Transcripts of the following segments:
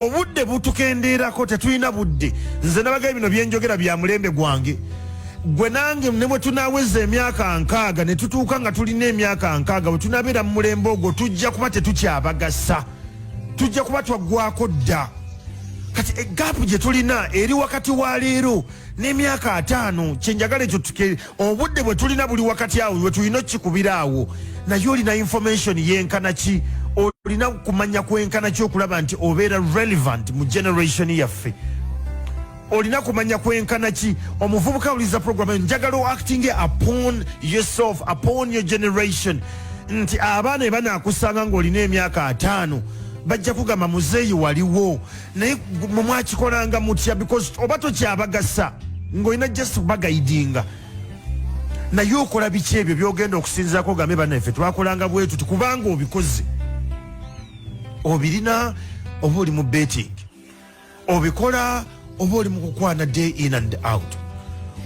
Obudde butukendeerako, tetulina budde. Nze nabagaye, bino byenjogera bya mulembe gwange. Gwe nange ne bwe tunaweza emyaka 60 ne tutuuka nga tulina emyaka 60, bwe tunabeera mu mulembe ogwo, tujja kuba tetukyabagasa, tujja kuba twaggwako dda. Kati e gap gye tulina eri wakati wa leero n'emyaka 50. Kyenjagala ekyo, obudde bwe tulina buli wakati awo, we tulina okukikubira awo. Naye olina information yenkana ki? Olina kumanya kwenkana ki okulaba nti obeera relevant mu generation yaffe? Olina kumanya kwenkana ki? Omuvubuka awuliriza program, njagala acting upon yourself, upon your generation, nti abaana ebanakusanga ng'olina emyaka 50, bajja kugamba, "Muzeeyi waliwo." Naye mwe mwakikolanga mutya? Because oba tokyabagasa, ng'olina just baguidinga. Naye okola biki ebyo byogenda okusinzaako ogambe, "Bannaffe twakolanga bwe tuti"? Kubanga obikoze, obirina, oba oli mu betting, obikola, oba oli mu kukwana day in and out,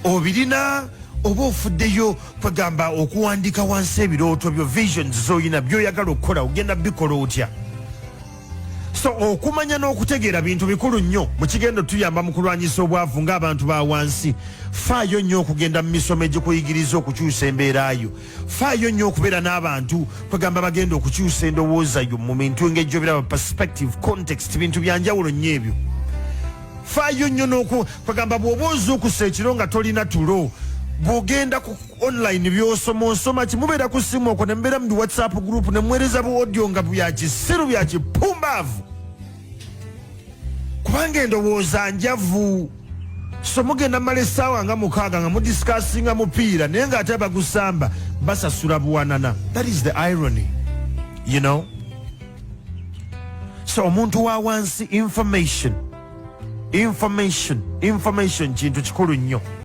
obirina, oba ofuddeyo kwegamba okuwandiika wansi ebirooto byo, visions zoyina, byoyagala okukola, ogenda bikola otya? So okumanya n'okutegeera bintu bikulu nnyo mu kigendo tuyamba mu kulwanyisa obwavu ng'abantu ba wansi. Faayo nnyo okugenda mu misomo egikuyigiriza okukyusa embeera yo. Faayo nnyo okubeera n'abantu kwegamba bagenda okukyusa endowooza yo mu bintu engeri gyobiraba, perspective, context, bintu byanjawulo nnyo ebyo. Faayo nnyo n'oku kwegamba bw'oba ozuukusa ekiro nga tolina tulo, bw'ogenda ku online byosoma, osoma ki? Mubeera ku simu okwo ne mubeera mu WhatsApp group ne muweereza bu audio nga byakisiru, byakipumbaavu, kubanga endowooza njavu. So mugenda mala essaawa nga 6 nga mudiscussinga mupiira, naye ng'ate abagusamba basasula buwanana. That is the irony. So omuntu wa wansi, information, information, information kintu kikulu nnyo.